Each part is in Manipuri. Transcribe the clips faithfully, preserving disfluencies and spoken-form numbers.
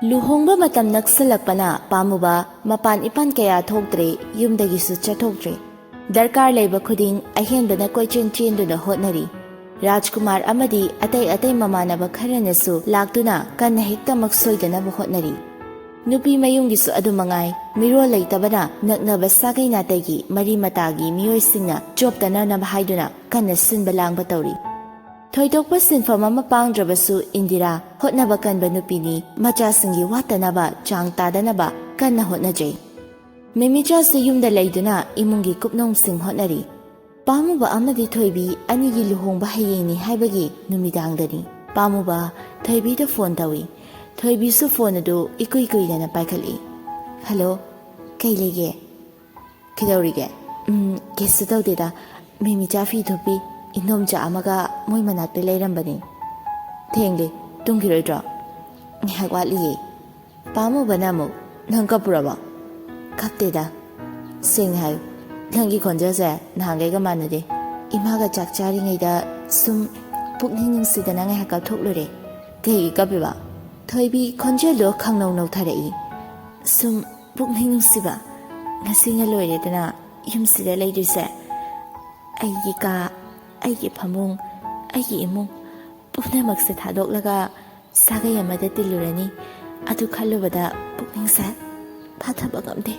ꯂꯨꯍꯣꯡꯕ ꯃꯇꯝ ꯅꯛꯁꯜꯂꯛꯄꯅ ꯄꯥꯝꯃꯨꯕ ꯃꯄꯥꯟ ꯏꯄꯥꯟ ꯀꯌꯥ ꯊꯣꯛꯇ꯭ꯔꯦ, ꯌꯨꯝꯗꯒꯤꯁꯨ ꯆꯠꯊꯣꯛꯇ꯭ꯔꯦ꯫ ꯗꯔꯀꯥꯔ ꯂꯩꯕ ꯈꯨꯗꯤꯡ ꯑꯍꯦꯟꯕꯅ ꯀꯣꯏꯆꯦꯟ ꯆꯦꯟꯗꯨꯅ ꯍꯣꯠꯅꯔꯤ꯫ ꯔꯥꯖꯀꯨꯃꯥꯔ ꯑꯃꯗꯤ ꯑꯇꯩ ꯑꯇꯩ ꯃꯃꯥꯟꯅꯕ ꯈꯔꯅꯁꯨ ꯂꯥꯛꯇꯨꯅ ꯀꯟꯅ ꯍꯦꯛꯇꯃꯛ ꯁꯣꯏꯗꯅꯕ ꯍꯣꯠꯅꯔꯤ꯫ ꯅꯨꯄꯤ ꯃꯌꯨꯝꯒꯤꯁꯨ ꯑꯗꯨ ꯃꯉꯥꯏ, ꯃꯤꯔꯣꯜ ꯂꯩꯇꯕꯅ ꯅꯛꯅꯕ ꯁꯥꯒꯩ ꯅꯥꯇꯩꯒꯤ ꯃꯔꯤ ꯃꯇꯥꯒꯤ ꯃꯤꯑꯣꯏꯁꯤꯡꯅ ꯆꯣꯞꯇꯅꯅꯕ ꯍꯥꯏꯗꯨꯅ ꯀꯟꯅ ꯁꯤꯟꯕ ꯂꯥꯡꯕ ꯇꯧꯔꯤ꯫ ꯊꯣꯏꯗꯣꯛꯄ ꯁꯤꯟꯐꯝ ꯑꯃ ꯄꯥꯡꯗ꯭ꯔꯕꯁꯨ ꯏꯟꯗꯤꯔꯥ ꯍꯣꯠꯅꯕ ꯀꯟꯕ ꯅꯨꯄꯤꯅꯤ, ꯃꯆꯥꯁꯤꯡꯒꯤ ꯋꯥꯠꯇꯅꯕ ꯆꯥꯡ ꯇꯥꯗꯅꯕ ꯀꯟꯅ ꯍꯣꯠꯅꯖꯩ꯫ ꯃꯦꯃꯤꯆꯥꯁꯨ ꯌꯨꯝꯗ ꯂꯩꯗꯨꯅ ꯏꯃꯨꯡꯒꯤ ꯀꯨꯞꯅꯣꯝꯁꯤꯡ ꯍꯣꯠꯅꯔꯤ꯫ ꯄꯥꯝꯃꯨꯕ ꯑꯃꯗꯤ ꯊꯣꯏꯕꯤ ꯑꯅꯤꯒꯤ ꯂꯨꯍꯣꯡꯕ ꯍꯌꯦꯡꯅꯤ ꯍꯥꯏꯕꯒꯤ ꯅꯨꯃꯤꯗꯥꯡꯗꯅꯤ꯫ ꯄꯥꯝꯃꯨꯕ ꯊꯣꯏꯕꯤꯗ ꯐꯣꯟ ꯇꯧꯏ꯫ ꯊꯣꯏꯕꯤꯁꯨ ꯐꯣꯟ ꯑꯗꯨ ꯏꯀꯨꯏ ꯀꯨꯏꯗꯅ ꯄꯥꯏꯈꯠꯂꯤ꯫ "ꯍꯜꯂꯣ, ꯀꯩ ꯂꯩꯒꯦ? ꯀꯩꯗꯧꯔꯤꯒꯦ?" "ꯎꯝ, ꯀꯩꯁꯨ ꯇꯧꯗꯦꯗ꯫ ꯃꯦꯃꯤꯆꯥ ꯐꯤ ꯊꯨꯞꯄꯤ꯫ ꯏꯟꯗꯣꯝꯆꯥ ꯑꯃꯒ ꯃꯣꯏ ꯃꯅꯥꯛꯇ ꯂꯩꯔꯝꯕꯅꯤ꯫ ꯊꯦꯡꯂꯦ, ꯇꯨꯝꯈꯤꯔꯣꯏꯗ꯭ꯔꯣ?" "ꯉꯥꯏꯍꯥꯛ ꯋꯥꯠꯂꯤꯌꯦ꯫" ꯄꯥꯝꯃꯨꯕꯅ ꯑꯃꯨꯛ, "ꯅꯪ ꯀꯞꯄꯨꯔꯕꯣ?" "ꯀꯞꯇꯦꯗ꯫ ꯁꯦꯡꯅ ꯍꯥꯏꯌꯨ, ꯅꯪꯒꯤ ꯈꯣꯟꯖꯦꯜꯁꯦ ꯅꯍꯥꯟꯈꯩꯒ ꯃꯥꯟꯅꯗꯦ꯫ ꯏꯃꯥꯒ ꯆꯥꯛ ꯆꯥꯔꯤꯉꯩꯗ ꯁꯨꯝ ꯄꯨꯛꯅꯤꯡ ꯅꯨꯡꯁꯤꯗꯅ ꯉꯥꯏꯍꯥꯛ ꯀꯞꯊꯣꯛꯂꯨꯔꯦ꯫" "ꯀꯩꯒꯤ ꯀꯞꯄꯤꯕ?" ꯊꯣꯏꯕꯤ ꯈꯣꯟꯖꯦꯜꯗꯣ ꯈꯪꯅꯧ ꯅꯧꯊꯔꯛꯏ꯫ "ꯁꯨꯝ ꯄꯨꯛꯅꯤꯡ ꯅꯨꯡꯁꯤꯕ꯫ ꯉꯁꯤꯅ ꯂꯣꯏꯔꯦꯗꯅ ꯌꯨꯝꯁꯤꯗ ꯂꯩꯗꯣꯏꯁꯦ꯫ ꯑꯩꯒꯤ ꯀꯥ, ꯑꯩꯒꯤ ꯐꯃꯨꯡ, ꯑꯩꯒꯤ ꯏꯃꯨꯡ ꯄꯨꯝꯅꯃꯛꯁꯦ ꯊꯥꯗꯣꯛꯂꯒ ꯁꯥꯒꯩ ꯑꯃꯗ ꯇꯤꯜꯂꯨꯔꯅꯤ꯫ ꯑꯗꯨ ꯈꯜꯂꯨꯕꯗ ꯄꯨꯛꯅꯤꯡꯁꯦ ꯐꯥꯊꯕ ꯉꯝꯗꯦ꯫"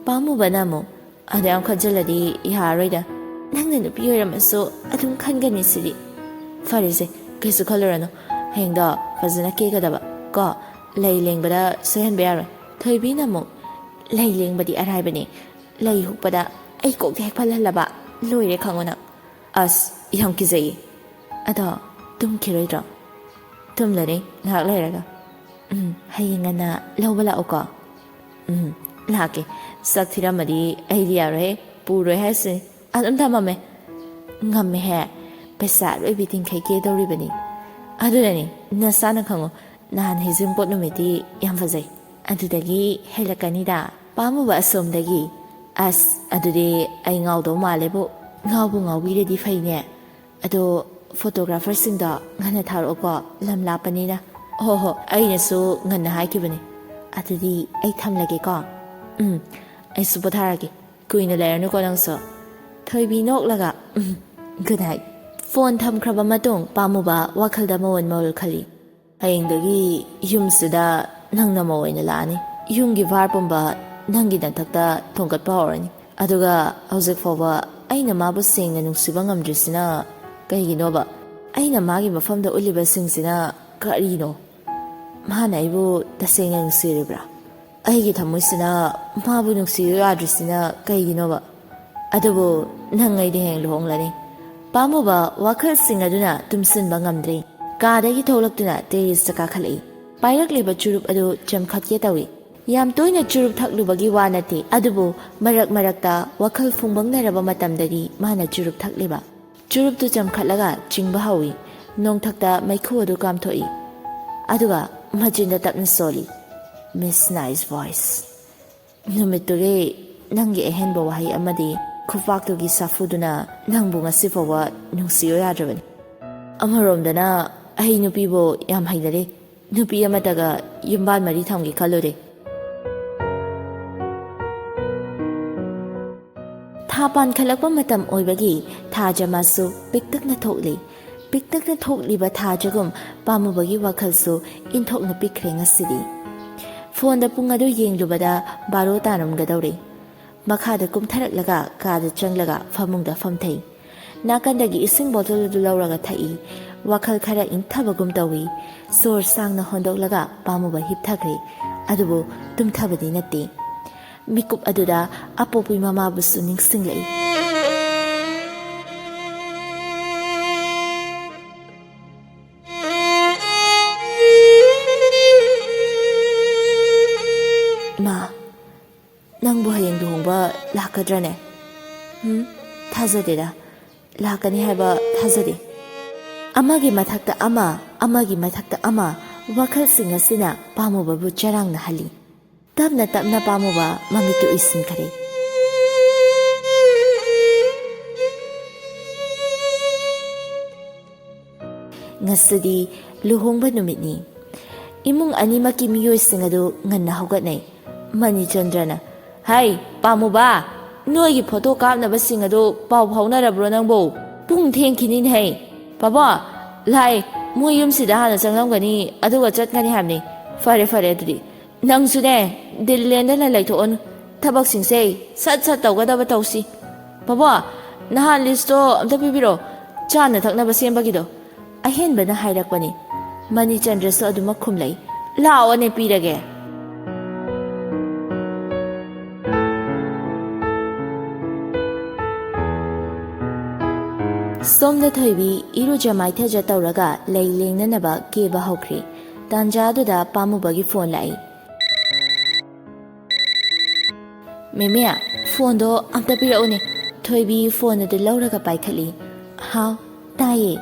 ꯄꯥꯝꯃꯨꯕꯅ ꯑꯃꯨꯛ, "ꯑꯗꯨ ꯌꯥꯝ ꯈꯟꯖꯤꯜꯂꯗꯤ ꯌꯥꯔꯔꯣꯏꯗ꯫ ꯅꯪꯅ ꯅꯨꯄꯤ ꯑꯣꯏꯔꯝꯃꯁꯨ ꯑꯗꯨꯝ ꯈꯟꯒꯅꯤ ꯁꯤꯗꯤ꯫" "ꯐꯔꯦꯁꯦ, ꯀꯩꯁꯨ ꯈꯜꯂꯨꯔꯅꯨ꯫ ꯍꯌꯦꯡꯗꯣ ꯐꯖꯅ ꯀꯦꯒꯗꯕ ꯀꯣ, ꯂꯩ ꯂꯦꯡꯕꯗ ꯁꯣꯏꯍꯟꯕ ꯌꯥꯔꯣꯏ꯫" ꯊꯣꯏꯕꯤꯅ ꯑꯃꯨꯛ, "ꯂꯩ ꯂꯦꯡꯕꯗꯤ ꯑꯔꯥꯏꯕꯅꯤ, ꯂꯩ ꯍꯨꯛꯄꯗ ꯑꯩ ꯀꯣꯛꯇ ꯍꯦꯛ ꯐꯜꯍꯜꯂꯕ ꯂꯣꯏꯔꯦ ꯈꯪꯉꯣ ꯅꯪ꯫" "ꯑꯁ, ꯌꯥꯝ ꯀꯤꯖꯩꯌꯦ꯫ ꯑꯗꯣ ꯇꯨꯝꯈꯤꯔꯣꯏꯗ꯭ꯔꯣ?" "ꯇꯨꯝꯂꯅꯤ ꯉꯥꯏꯍꯥꯛ ꯂꯩꯔꯒ꯫" "ꯎꯝ, ꯍꯌꯦꯡ ꯉꯟꯅ ꯂꯧꯕ ꯂꯥꯛꯎꯀꯣ꯫" "ꯎꯝ, ꯂꯥꯛꯀꯦ꯫ ꯁꯛ ꯊꯤꯔꯝꯃꯗꯤ ꯑꯩꯗꯤ ꯌꯥꯔꯣꯏꯍꯦ, ꯄꯨꯔꯣꯏ ꯍꯥꯏꯁꯤꯅꯤ꯫" "ꯑꯗꯨꯝ ꯊꯝꯃꯝꯃꯦ꯫" "ꯉꯝꯃꯦꯍꯦ, ꯄꯩꯁꯥ ꯑꯔꯣꯏꯕꯤ ꯇꯤꯡꯈꯩ ꯀꯦꯗꯧꯔꯤꯕꯅꯤ꯫" "ꯑꯗꯨꯅꯅꯤ, ꯅꯁꯥꯅ ꯈꯪꯉꯨ, ꯅꯍꯥꯟ ꯍꯩꯖꯤꯡꯄꯣꯠ ꯅꯨꯃꯤꯠꯇꯤ ꯌꯥꯝ ꯐꯖꯩ꯫" "ꯑꯗꯨꯗꯒꯤ ꯍꯦꯜꯂꯛꯀꯅꯤꯗ꯫" ꯄꯥꯝꯃꯨꯕ ꯑꯁꯣꯝꯗꯒꯤ, "ꯑꯁ, ꯑꯗꯨꯗꯤ ꯑꯩ ꯉꯥꯎꯗꯧ ꯃꯥꯜꯂꯦꯕꯨ꯫ ꯉꯥꯎꯕꯨ ꯉꯥꯎꯕꯤꯔꯗꯤ ꯐꯩꯅꯦ꯫ ꯑꯗꯣ ꯐꯣꯇꯣꯒ꯭ꯔꯥꯐꯔꯁꯤꯡꯗꯣ ꯉꯟꯅ ꯊꯥꯔꯛꯑꯣꯀꯣ, ꯂꯝ ꯂꯥꯞꯄꯅꯤꯅ꯫" ꯍꯣ ꯍꯣ, ꯑꯩꯅꯁꯨ ꯉꯟꯅ ꯍꯥꯏꯈꯤꯕꯅꯤ꯫ ꯑꯗꯨꯗꯤ ꯑꯩ ꯊꯝꯂꯒꯦꯀꯣ꯫ ꯎꯝ, ꯑꯩꯁꯨ ꯄꯣꯊꯥꯔꯒꯦ꯫ ꯀꯨꯏꯅ ꯂꯩꯔꯅꯨꯀꯣ ꯅꯪꯁꯨ꯫ ꯊꯣꯏꯕꯤ ꯅꯣꯛꯂꯒ, "ꯎꯝ, good night." ꯐꯣꯟ ꯊꯝꯈ꯭ꯔꯕ ꯃꯇꯨꯡ ꯄꯥꯝꯃꯨꯕ ꯋꯥꯈꯜꯗ ꯃꯑꯣꯟ ꯃꯑꯣꯜ ꯈꯜꯂꯤ꯫ "ꯍꯌꯦꯡꯗꯒꯤ ꯌꯨꯝꯁꯤꯗ ꯅꯪꯅ ꯃꯧ ꯑꯣꯏꯅ ꯂꯥꯛꯑꯅꯤ꯫ ꯌꯨꯝꯒꯤ ꯚꯥꯔ ꯄꯨꯝꯕ ꯅꯪꯒꯤ ꯅꯊꯛꯇ ꯊꯣꯡꯒꯠꯄ ꯍꯧꯔꯅꯤ꯫ ꯑꯗꯨꯒ ꯍꯧꯖꯤꯛ ꯐꯥꯎꯕ ꯑꯩꯅ ꯃꯥꯕꯨ ꯁꯦꯡꯅ ꯅꯨꯡꯁꯤꯕ ꯉꯝꯗ꯭ꯔꯤꯁꯤꯅ ꯀꯩꯒꯤꯅꯣꯕ? ꯑꯩꯅ ꯃꯥꯒꯤ ꯃꯐꯝꯗ ꯎꯠꯂꯤꯕꯁꯤꯡꯁꯤꯅ ꯀꯔꯤꯅꯣ? ꯃꯥꯅ ꯑꯩꯕꯨ ꯇꯁꯦꯡꯅ ꯅꯨꯡꯁꯤꯔꯤꯕ꯭ꯔꯥ? ꯑꯩꯒꯤ ꯊꯃꯣꯏꯁꯤꯅ ꯃꯥꯕꯨ ꯅꯨꯡꯁꯤꯌꯨ ꯌꯥꯗ꯭ꯔꯤꯁꯤꯅ ꯀꯩꯒꯤꯅꯣꯕ? ꯑꯗꯨꯕꯨ ꯅꯪ ꯑꯩꯗꯤ ꯍꯌꯦꯡ ꯂꯨꯍꯣꯡꯂꯅꯤ꯫" ꯄꯥꯝꯃꯨꯕ ꯋꯥꯈꯜꯁꯤꯡ ꯑꯗꯨꯅ ꯇꯨꯝꯁꯤꯟꯕ ꯉꯝꯗ꯭ꯔꯦ꯫ ꯀꯥꯗꯒꯤ ꯊꯣꯛꯂꯛꯇꯨꯅ terrace ꯇ ꯀꯥꯈꯠꯂꯛꯏ꯫ ꯄꯥꯏꯔꯛꯂꯤꯕ ꯆꯨꯔꯨꯞ ꯑꯗꯨ ꯆꯝꯈꯠꯀꯦ ꯇꯧꯏ꯫ ꯌꯥꯝ ꯇꯣꯏꯅ ꯆꯨꯔꯨꯞ ꯊꯛꯂꯨꯕꯒꯤ ꯋꯥ ꯅꯠꯇꯦ, ꯑꯗꯨꯕꯨ ꯃꯔꯛ ꯃꯔꯛꯇ ꯋꯥꯈꯜ ꯐꯨꯡꯕꯪꯅꯔꯕ ꯃꯇꯝꯗꯗꯤ ꯃꯥꯅ ꯆꯨꯔꯨꯞ ꯊꯛꯂꯤꯕ꯫ ꯆꯨꯔꯨꯞꯇꯨ ꯆꯝꯈꯠꯂꯒ ꯆꯤꯡꯕ ꯍꯧꯏ꯫ ꯅꯣꯡꯊꯛꯇ ꯃꯩꯈꯨ ꯑꯗꯨ ꯀꯥꯝꯊꯣꯛꯏ꯫ ꯑꯗꯨꯒ ꯃꯆꯤꯟꯗ ꯇꯞꯅ ꯁꯣꯜꯂꯤ, "Miss Nice Voice, ꯅꯨꯃꯤꯠꯇꯨꯒꯤ ꯅꯪꯒꯤ ꯑꯍꯦꯟꯕ ꯋꯥꯍꯩ ꯑꯃꯗꯤ ꯈꯨꯄꯥꯛꯇꯨꯒꯤ ꯁꯥꯐꯨꯗꯨꯅ ꯅꯪꯕꯨ ꯉꯁꯤ ꯐꯥꯎꯕ ꯅꯨꯡꯁꯤꯌꯨ ꯌꯥꯗ꯭ꯔꯕꯅꯤ꯫" ꯑꯃꯔꯣꯝꯗꯅ ꯑꯩ ꯅꯨꯄꯤꯕꯨ ꯌꯥꯝ ꯍꯩꯅꯔꯦ꯫ ꯅꯨꯄꯤ ꯑꯃꯠꯇꯒ ꯌꯨꯝꯕꯥꯟ ꯃꯔꯤ ꯊꯝꯒꯦ ꯈꯜꯂꯨꯗꯦ꯫ ꯊꯥ ꯄꯥꯟꯈꯠꯂꯛꯄ ꯃꯇꯝ ꯑꯣꯏꯕꯒꯤ ꯊꯥꯖ ꯃꯥꯁꯨ ꯄꯤꯛꯇꯛꯅ ꯊꯣꯛꯂꯤ꯫ ꯄꯤꯛꯇꯛꯅ ꯊꯣꯛꯂꯤꯕ ꯊꯥꯖꯒꯨꯝ ꯄꯥꯝꯃꯨꯕꯒꯤ ꯋꯥꯈꯜꯁꯨ ꯏꯟꯊꯣꯛꯅ ꯄꯤꯛꯈ꯭ꯔꯦ ꯉꯁꯤꯗꯤ꯫ ꯐꯣꯟꯗ ꯄꯨꯡ ꯑꯗꯨ ꯌꯦꯡꯂꯨꯕꯗ ꯕꯥꯔꯣ ꯇꯥꯔꯝꯒꯗꯧꯔꯦ꯫ ꯃꯈꯥꯗ ꯀꯨꯝꯊꯔꯛꯂꯒ ꯀꯥꯗ ꯆꯪꯂꯒ ꯐꯃꯨꯡꯗ ꯐꯝꯊꯩ꯫ ꯅꯥꯀꯟꯗꯒꯤ ꯏꯁꯤꯡ ꯕꯣꯇꯜ ꯑꯗꯨ ꯂꯧꯔꯒ ꯊꯛꯏ꯫ ꯋꯥꯈꯜ ꯈꯔ ꯏꯪꯊꯕꯒꯨꯝ ꯇꯧꯏ꯫ ꯁꯣꯔ ꯁꯥꯡꯅ ꯍꯣꯟꯗꯣꯛꯂꯒ ꯄꯥꯝꯃꯨꯕ ꯍꯤꯞꯊꯈ꯭ꯔꯦ꯫ ꯑꯗꯨꯕꯨ ꯇꯨꯝꯊꯕꯗꯤ ꯅꯠꯇꯦ꯫ ꯃꯤꯀꯨꯞ ꯑꯗꯨꯗ ꯑꯄꯣꯛꯄꯤ ꯃꯃꯥꯕꯨꯁꯨ ꯅꯤꯡꯁꯤꯡꯂꯛꯏ꯫ "ꯏꯃꯥ, ꯅꯪꯕꯨ ꯍꯌꯦꯡ ꯂꯨꯍꯣꯡꯕ ꯂꯥꯛꯀꯗ꯭ꯔꯅꯦ?" "ꯎꯝ, ꯊꯥꯖꯗꯦꯗ꯫ ꯂꯥꯛꯀꯅꯤ ꯍꯥꯏꯕ ꯊꯥꯖꯗꯦ꯫" ꯑꯃꯒꯤ ꯃꯊꯛꯇ ꯑꯃ, ꯑꯃꯒꯤ ꯃꯊꯛꯇ ꯑꯃ, ꯋꯥꯈꯜꯁꯤꯡ ꯑꯁꯤꯅ ꯄꯥꯝꯃꯨꯕꯕꯨ ꯆꯔꯥꯡꯅꯍꯜꯂꯤ꯫ ꯇꯞꯅ ꯇꯞꯅ ꯄꯥꯝꯃꯨꯕ ꯃꯃꯤꯠꯇꯨ ꯎꯏꯁꯤꯟꯈꯔꯦ꯫ ꯉꯁꯤꯗꯤ ꯂꯨꯍꯣꯡꯕ ꯅꯨꯃꯤꯠꯅꯤ꯫ ꯏꯃꯨꯡ ꯑꯅꯤꯃꯛꯀꯤ ꯃꯤꯑꯣꯏꯁꯤꯡ ꯑꯗꯨ ꯉꯟꯅ ꯍꯧꯒꯠꯅꯩ꯫ ꯃꯅꯤꯆꯟꯗ꯭ꯔꯅ, "ꯍꯩ, ꯄꯥꯝꯃꯨꯕ, ꯅꯣꯏꯒꯤ ꯐꯣꯇꯣ ꯀꯥꯞꯅꯕꯁꯤꯡ ꯑꯗꯨ ꯄꯥꯎ ꯐꯥꯎꯅꯔꯕ꯭ꯔꯣ ꯅꯪꯕꯨ? ꯄꯨꯡ ꯊꯦꯡꯈꯤꯅꯤꯅꯦ ꯍꯩ꯫ ꯄꯥꯕꯣ, ꯂꯥꯏ, ꯃꯣꯏ ꯌꯨꯝꯁꯤꯗ ꯍꯥꯟꯅ ꯆꯪꯂꯝꯒꯅꯤ, ꯑꯗꯨꯒ ꯆꯠꯀꯅꯤ ꯍꯥꯏꯕꯅꯤ꯫ ꯐꯔꯦ, ꯐꯔꯦ, ꯑꯗꯨꯗꯤ ꯅꯪꯁꯨꯅꯦ, ꯗꯤꯜ ꯂꯦꯟꯗꯅ ꯂꯩꯊꯣꯛꯑꯅꯨ꯫ ꯊꯕꯛꯁꯤꯡꯁꯦ ꯁꯠ ꯁꯠ ꯇꯧꯒꯗꯕ ꯇꯧꯁꯤ꯫ ꯄꯥꯕꯣ, ꯅꯍꯥꯟ ꯂꯤꯁꯇꯣ ꯑꯝꯇ ꯄꯤꯕꯤꯔꯣ, ꯆꯥꯅ ꯊꯛꯅꯕ ꯁꯦꯝꯕꯒꯤꯗꯣ꯫" ꯑꯍꯦꯟꯕꯅ ꯍꯥꯏꯔꯛꯄꯅꯤ꯫ ꯃꯅꯤꯆꯟꯗ꯭ꯔꯁꯨ ꯑꯗꯨꯃꯛ ꯈꯨꯝꯂꯛꯏ, "ꯂꯥꯛꯑꯣꯅꯦ, ꯄꯤꯔꯒꯦ꯫" ꯁꯣꯝꯗ ꯊꯣꯏꯕꯤ ꯏꯔꯨꯖ ꯃꯥꯏꯊꯖ ꯇꯧꯔꯒ ꯂꯩ ꯂꯦꯡꯅꯅꯕ ꯀꯦꯕ ꯍꯧꯈ꯭ꯔꯦ꯫ ꯇꯥꯟꯖꯥꯗꯨꯗ ꯄꯥꯝꯃꯨꯕꯒꯤ ꯐꯣꯟ ꯂꯥꯛꯏ꯫ "ꯃꯦꯃꯦ, ꯐꯣꯟꯗꯣ ꯑꯝꯇ ꯄꯤꯔꯛꯎꯅꯦ꯫" ꯊꯣꯏꯕꯤ ꯐꯣꯟ ꯑꯗꯨ ꯂꯧꯔꯒ ꯄꯥꯏꯈꯠꯂꯤ꯫ "ꯍꯥꯎ, ꯇꯥꯏꯌꯦ꯫"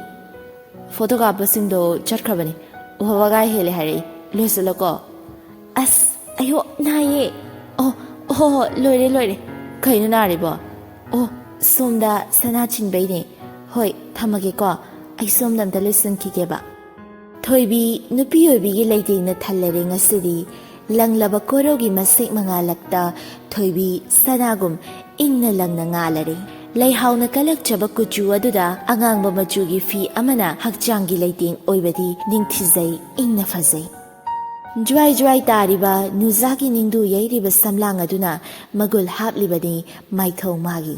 "ꯐꯣꯇꯣ ꯀꯥꯞꯄꯁꯤꯡꯗꯣ ꯆꯠꯈ꯭ꯔꯕꯅꯤ꯫ ꯋꯥꯒꯥꯏ ꯍꯦꯜꯂꯦ ꯍꯥꯏꯔꯛꯏ꯫ ꯂꯣꯏꯁꯤꯜꯂꯣꯀꯣ꯫" "ꯑꯁ, ꯑꯌꯣ, ꯅꯥꯏꯌꯦ꯫" "ꯑꯣ, ꯍꯣ, ꯍꯣ, ꯂꯣꯏꯔꯦ, ꯂꯣꯏꯔꯦ꯫" "ꯀꯩꯅꯣ ꯅꯥꯔꯤꯕꯣ?" "ꯑꯣ, ꯁꯣꯝꯗ ꯁꯅꯥ ꯆꯤꯟꯕꯩꯅꯦ꯫ ꯍꯣꯏ, ꯊꯝꯃꯒꯦꯀꯣ꯫ ꯑꯩ ꯁꯣꯝꯗ ꯑꯝꯇ ꯂꯣꯏꯁꯤꯟꯈꯤꯒꯦꯕ꯫" ꯊꯣꯏꯕꯤ ꯅꯨꯄꯤ ꯑꯣꯏꯕꯤꯒꯤ ꯂꯩꯇꯦꯡꯅ ꯊꯜꯂꯔꯦ ꯉꯁꯤꯗꯤ꯫ ꯂꯪꯂꯕ ꯀꯣꯔꯧꯒꯤ ꯃꯁꯦꯛ ꯃꯉꯥꯜꯂꯛꯇ ꯊꯣꯏꯕꯤ ꯁꯅꯥꯒꯨꯝ ꯏꯪꯅ ꯂꯪꯅ ꯉꯥꯜꯂꯔꯦ꯫ ꯂꯩꯍꯥꯎꯅ ꯀꯜꯂꯛꯆꯕ ꯀꯨꯆꯨ ꯑꯗꯨꯗ ꯑꯉꯥꯡꯕ ꯃꯆꯨꯒꯤ ꯐꯤ ꯑꯃꯅ ꯍꯛꯆꯥꯡꯒꯤ ꯂꯩꯇꯦꯡ ꯑꯣꯏꯕꯗꯤ ꯅꯤꯡꯊꯤꯖꯩ, ꯏꯪꯅ ꯐꯖꯩ꯫ ꯖ꯭ꯋꯥꯏ ꯖ꯭ꯋꯥꯏ ꯇꯥꯔꯤꯕ ꯅꯨꯖꯥꯒꯤ ꯅꯤꯡꯗꯨ ꯌꯩꯔꯤꯕ ꯁꯝꯂꯥꯡ ꯑꯗꯨꯅ ꯃꯒꯨꯜ ꯍꯥꯞꯂꯤꯕꯅꯤ ꯃꯥꯏꯊꯣꯡ ꯃꯥꯒꯤ꯫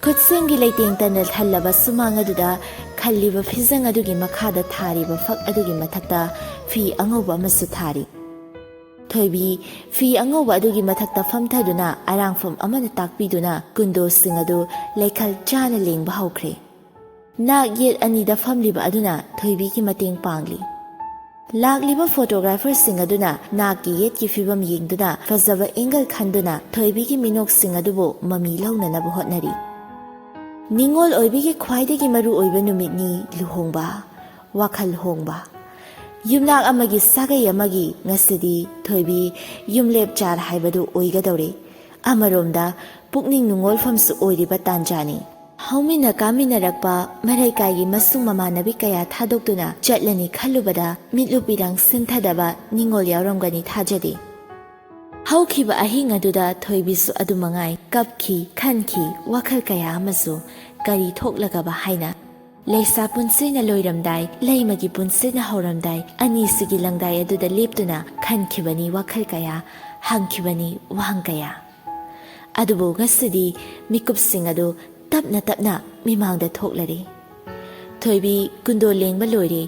ꯈꯨꯠꯁꯦꯝꯒꯤ ꯂꯩꯇꯦꯡ ꯇꯟꯅ ꯊꯜꯂꯕ ꯁꯨꯃꯥꯡ ꯑꯗꯨꯗ ꯈꯜꯂꯤꯕ ꯐꯤꯖꯪ ꯑꯗꯨꯒꯤ ꯃꯈꯥꯗ ꯊꯥꯔꯤꯕ ꯐꯛ ꯑꯗꯨꯒꯤ ꯃꯊꯛꯇ ꯐꯤ ꯑꯉꯧꯕ ꯑꯃꯁꯨ ꯊꯥꯔꯤ꯫ ꯊꯣꯏꯕꯤ ꯐꯤ ꯑꯉꯧꯕ ꯑꯗꯨꯒꯤ ꯃꯊꯛꯇ ꯐꯝꯊꯗꯨꯅ ꯑꯔꯥꯡꯐꯝ ꯑꯃꯅ ꯇꯥꯛꯄꯤꯗꯨꯅ ꯀꯨꯟꯗꯣꯁꯤꯡ ꯑꯗꯨ ꯂꯩꯈꯜ ꯆꯥꯅ ꯂꯦꯡꯕ ꯍꯧꯈ꯭ꯔꯦ꯫ ꯅꯥꯛ ꯌꯦꯠ ꯑꯅꯤꯗ ꯐꯝꯂꯤꯕ ꯑꯗꯨꯅ ꯊꯣꯏꯕꯤꯒꯤ ꯃꯇꯦꯡ ꯄꯥꯡꯂꯤ꯫ ꯂꯥꯛꯂꯤꯕ ꯐꯣꯇꯣꯒ꯭ꯔꯥꯐꯔꯁꯤꯡ ꯑꯗꯨꯅ ꯅꯥꯛꯀꯤ ꯌꯦꯠꯀꯤ ꯐꯤꯕꯝ ꯌꯦꯡꯗꯨꯅ ꯐꯖꯕ ꯑꯦꯡꯒꯜ ꯈꯟꯗꯨꯅ ꯊꯣꯏꯕꯤꯒꯤ ꯃꯤꯅꯣꯛꯁꯤꯡ ꯑꯗꯨꯕꯨ ꯃꯃꯤ ꯂꯧꯅꯅꯕ ꯍꯣꯠꯅꯔꯤ꯫ ꯅꯤꯡꯉꯣꯜ ꯑꯣꯏꯕꯤꯒꯤ ꯈ꯭ꯋꯥꯏꯗꯒꯤ ꯃꯔꯨ ꯑꯣꯏꯕ ꯅꯨꯃꯤꯠꯅꯤ ꯂꯨꯍꯣꯡꯕ, ꯋꯥꯈꯜ ꯍꯣꯡꯕ꯫ ꯌꯨꯝꯅꯥꯛ ꯑꯃꯒꯤ ꯁꯥꯒꯩ ꯑꯃꯒꯤ ꯉꯁꯤꯗꯤ ꯊꯣꯏꯕꯤ ꯌꯨꯝꯂꯦꯞ ꯆꯥꯔ ꯍꯥꯏꯕꯗꯨ ꯑꯣꯏꯒꯗꯧꯔꯦ꯫ ꯑꯃꯔꯣꯝꯗ ꯄꯨꯛꯅꯤꯡ ꯅꯨꯡꯉꯣꯜꯐꯝꯁꯨ ꯑꯣꯏꯔꯤꯕ ꯇꯥꯟꯖꯥꯅꯤ꯫ ꯍꯧꯃꯤꯟꯅ ꯀꯥꯃꯤꯟꯅꯔꯛꯄ ꯃꯔꯩꯀꯥꯏꯒꯤ ꯃꯁꯨꯡ ꯃꯃꯥꯟꯅꯕꯤ ꯀꯌꯥ ꯊꯥꯗꯣꯛꯇꯨꯅ ꯆꯠꯂꯅꯤ ꯈꯜꯂꯨꯕꯗ ꯃꯤꯠꯂꯨ ꯄꯤꯔꯥꯡ ꯁꯤꯟꯊꯗꯕ ꯅꯤꯡꯉꯣꯜ ꯌꯥꯎꯔꯝꯒꯅꯤ ꯊꯥꯖꯗꯦ꯫ ꯍꯧꯈꯤꯕ ꯑꯍꯤꯡ ꯑꯗꯨꯗ ꯊꯣꯏꯕꯤꯁꯨ ꯑꯗꯨꯃꯉꯥꯏ ꯀꯞꯈꯤ, ꯈꯟꯈꯤ, ꯋꯥꯈꯜ ꯀꯌꯥ ꯑꯃꯁꯨ꯫ ꯀꯔꯤ ꯊꯣꯛꯂꯒꯕ ꯍꯥꯏꯅ꯫ ꯂꯩꯁꯥ ꯄꯨꯟꯁꯤꯅ ꯂꯣꯏꯔꯝꯗꯥꯏ, ꯂꯩꯃꯒꯤ ꯄꯨꯟꯁꯤꯅ ꯍꯧꯔꯝꯗꯥꯏ, ꯑꯅꯤꯁꯤꯒꯤ ꯂꯪꯗꯥꯏ ꯑꯗꯨꯗ ꯂꯦꯞꯇꯨꯅ ꯈꯟꯈꯤꯕꯅꯤ ꯋꯥꯈꯜ ꯀꯌꯥ, ꯍꯪꯈꯤꯕꯅꯤ ꯋꯥꯍꯪ ꯀꯌꯥ꯫ ꯑꯗꯨꯕꯨ ꯉꯁꯤꯗꯤ ꯃꯤꯀꯨꯞꯁꯤꯡ ꯑꯗꯨ ꯇꯞꯅ ꯇꯞꯅ ꯃꯤꯃꯥꯡꯗ ꯊꯣꯛꯂꯔꯦ꯫ ꯊꯣꯏꯕꯤ ꯀꯨꯟꯗꯣ ꯂꯦꯡꯕ ꯂꯣꯏꯔꯦ꯫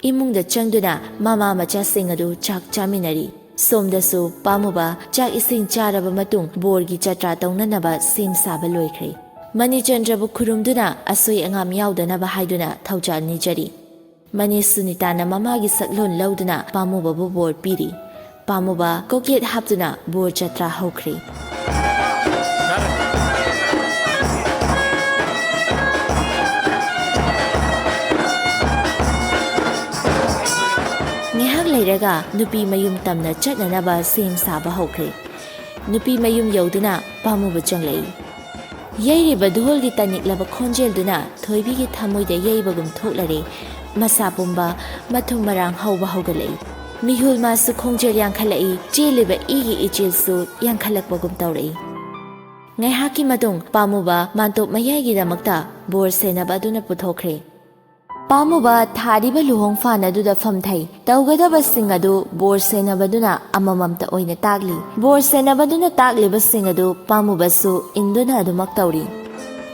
ꯏꯃꯨꯡꯗ ꯆꯪꯗꯨꯅ ꯃꯃꯥ ꯃꯆꯥꯁꯤꯡ ꯑꯗꯨ ꯆꯥꯛ ꯆꯥꯃꯤꯟꯅꯔꯤ꯫ ꯁꯣꯝꯗꯁꯨ ꯄꯥꯝꯃꯨꯕ ꯆꯥꯛ ꯏꯁꯤꯡ ꯆꯥꯔꯕ ꯃꯇꯨꯡ ꯕꯣꯔꯒꯤ ꯖꯇ꯭ꯔꯥ ꯇꯧꯅꯅꯕ ꯁꯦꯝ ꯁꯥꯕ ꯂꯣꯏꯈ꯭ꯔꯦ꯫ ꯃꯅꯤꯆꯟꯗ꯭ꯔꯕꯨ ꯈꯨꯔꯨꯝꯗꯨꯅ ꯑꯁꯣꯏ ꯑꯉꯥꯝ ꯌꯥꯎꯗꯅꯕ ꯍꯥꯏꯗꯨꯅ ꯊꯧꯖꯥꯜ ꯅꯤꯖꯔꯤ꯫ ꯃꯅꯤ ꯁꯨꯅꯤꯇꯥꯅ ꯃꯃꯥꯒꯤ ꯁꯛꯂꯣꯟ ꯂꯧꯗꯨꯅ ꯄꯥꯝꯃꯨꯕꯕꯨ ꯕꯣꯔ ꯄꯤꯔꯤ꯫ ꯄꯥꯝꯃꯨꯕ ꯀꯣꯛꯌꯦꯠ ꯍꯥꯞꯇꯨꯅ ꯕꯣꯔ ꯖꯇ꯭ꯔꯥ ꯍꯧꯈ꯭ꯔꯦ꯫ ꯉꯥꯏꯍꯥꯛ ꯂꯩꯔꯒ ꯅꯨꯄꯤ ꯃꯌꯨꯝ ꯇꯝꯅ ꯆꯠꯅꯅꯕ ꯁꯦꯝ ꯁꯥꯕ ꯍꯧꯈ꯭ꯔꯦ꯫ ꯅꯨꯄꯤ ꯃꯌꯨꯝ ꯌꯧꯗꯨꯅ ꯄꯥꯝꯃꯨꯕ ꯆꯪꯂꯛꯏ꯫ ꯌꯩꯔꯤꯕ ꯙꯣꯜꯒꯤ ꯇꯅꯤꯛꯂꯕ ꯈꯣꯟꯖꯦꯜꯗꯨꯅ ꯊꯣꯏꯕꯤꯒꯤ ꯊꯃꯣꯏꯗ ꯌꯩꯕꯒꯨꯝ ꯊꯣꯛꯂꯔꯦ꯫ ꯃꯁꯥ ꯄꯨꯝꯕ ꯃꯊꯨꯝ ꯃꯔꯥꯡ ꯍꯧꯕ ꯍꯧꯒꯠꯂꯛꯏ꯫ ꯃꯤꯍꯨꯜ ꯃꯥꯁꯨ ꯈꯣꯡꯖꯦꯜ ꯌꯥꯡꯈꯠꯂꯛꯏ, ꯆꯦꯜꯂꯤꯕ ꯏꯒꯤ ꯏꯆꯤꯜꯁꯨ ꯌꯥꯡꯈꯠꯂꯛꯄꯒꯨꯝ ꯇꯧꯔꯛꯏ꯫ ꯉꯥꯏꯍꯥꯛꯀꯤ ꯃꯇꯨꯡ ꯄꯥꯝꯃꯨꯕ ꯃꯥꯟꯇꯣꯞ ꯃꯌꯥꯏꯒꯤꯗꯃꯛꯇ ꯕꯣꯔ ꯁꯦꯟꯅꯕ ꯑꯗꯨꯅ ꯄꯨꯊꯣꯛꯈ꯭ꯔꯦ꯫ ꯄꯥꯝꯃꯨꯕ ꯊꯥꯔꯤꯕ ꯂꯨꯍꯣꯡꯐꯥꯟ ꯑꯗꯨꯗ ꯐꯝꯊꯩ꯫ ꯇꯧꯒꯗꯕꯁꯤꯡ ꯑꯗꯨ ꯕꯣꯔ ꯁꯦꯟꯅꯕꯗꯨꯅ ꯑꯃꯃꯝꯇ ꯑꯣꯏꯅ ꯇꯥꯛꯂꯤ꯫ ꯕꯣꯔ ꯁꯦꯟꯅꯕꯗꯨꯅ ꯇꯥꯛꯂꯤꯕꯁꯤꯡ ꯑꯗꯨ ꯄꯥꯝꯃꯨꯕꯁꯨ ꯏꯟꯗꯨꯅ ꯑꯗꯨꯃꯛ ꯇꯧꯔꯤ꯫